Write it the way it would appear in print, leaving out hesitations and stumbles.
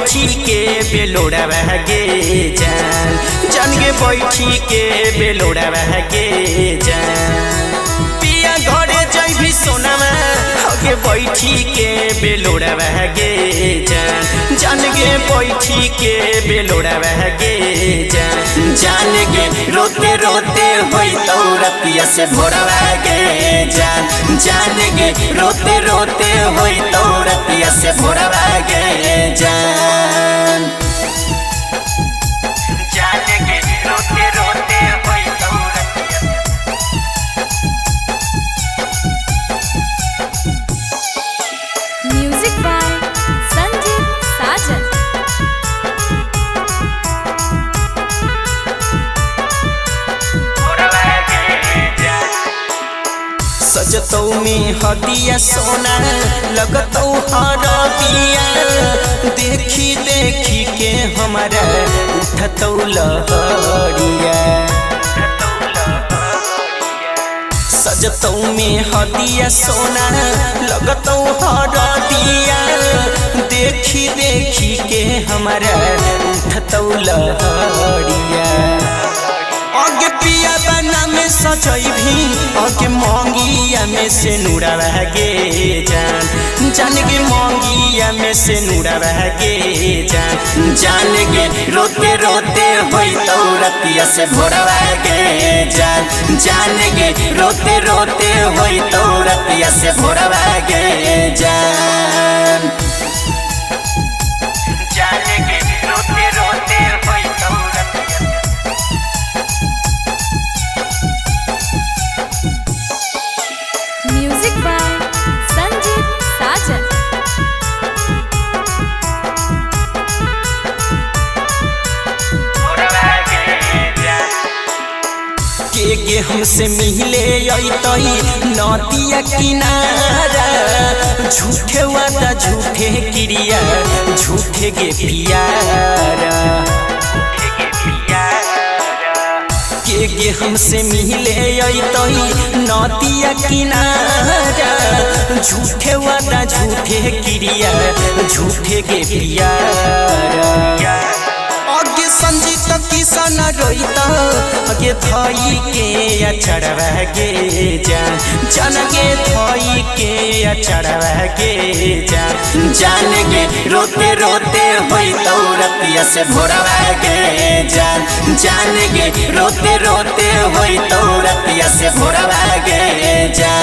बैठी के बेलोड़ा गे जान, जान गे बैठी के बेलोड़ा गे जान। पिया घरे जैभी सोनामा अगे बैठी के बेलोड़ा गे जान, जान गे बैठी के बेलोड़ा गे जान। जान गे रोते रोते होई तो रतिया से भोरवा गे जान, जान गे रोते रोते होई तो रतिया से भोरवा गे जान। जान गे रोते रोते होई तो रतिया। म्यूजिक बाय संजीत साजन। सजतौ में हदिया सोना लगतौ हरदिया, देखी देखी के हमारा उठतौ लहरिया। सजतौ में हदिया सोना लगतौ हरदिया, देखी देखी के हमारा उठतौ लहरिया। आगे पिया बना में सजैभी आगे मंगिया में से नूरा गे जान, जान गे मंगिया में से नूरा गे जान। जान गे रोते रोते होई तो रतिया से भोरवा गे जान, जान गे रोते रोते होई तो रतिया से भोरवा गे जान। जान गे रोते रोते होई तो रतिया। म्यूजिक बाय संजीत साजन। के गे हमसे मिले अइतई नदिया किनारा, झूठे वादा झूठे क्रिया झूठे गे पियारा। के गे हमसे मिले अइतई नदिया किनारा, झूठे वादा झूठे क्रिया झूठे गे पियारा। आगे संजीत किसान रोईता आगे धोई के अचरवा गे जान, जान गे धोई के अचरवा गे जान। जान गे रोते रोते होई तो रतिया से भोरवा गे जान, जान गे रोते रोते होई तो रतिया से भोरवा गे जान।